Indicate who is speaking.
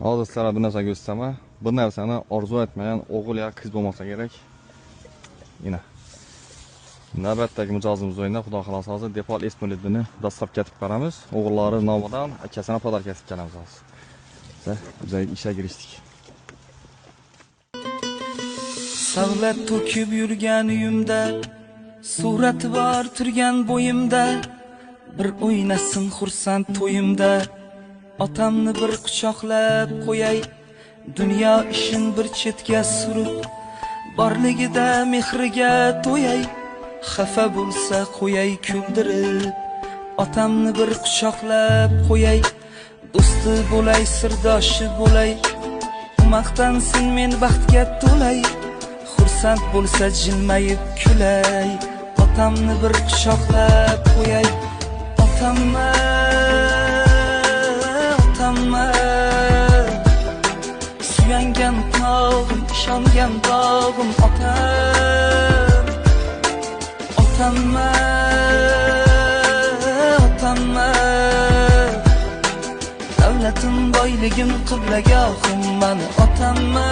Speaker 1: Hozir sizlarga bir narsa ko'rsataman. Bu narsani orzu etmagan o'g'il yo qiz bo'lmasa kerak. Ina. Navbatdagi mijozimiz o'yinda xudo xohlasa hozir Deepal S01 ni доставка etib beramiz. O'g'illari nomidan akasini подарка etib kelamiz hozir. Biz ishga kirishdik.
Speaker 2: Savlat to'kib yurgan uyimda, surati bor turgan bo'yimda, bir o'ynasin xursand to'yimda. Otamni bir quchoqlab qo'yay, dunyo ishin bir chetga surib, borligida mehriga to'yay, xafa bo'lsa qo'yay kuldirib. Otamni bir quchoqlab qo'yay, do'sti bo'lay, sirdoshi bo'lay, u maqtansin men baxtga to'lay, xursand bo'lsa jilmayib kulay. Otamni bir quchoqlab qo'yay. Otamma, otamma, suyangan tog'im, ishongan tog'im otam. Otamma, otamma, davlatim, boyligim, qiblagohim mani otamma.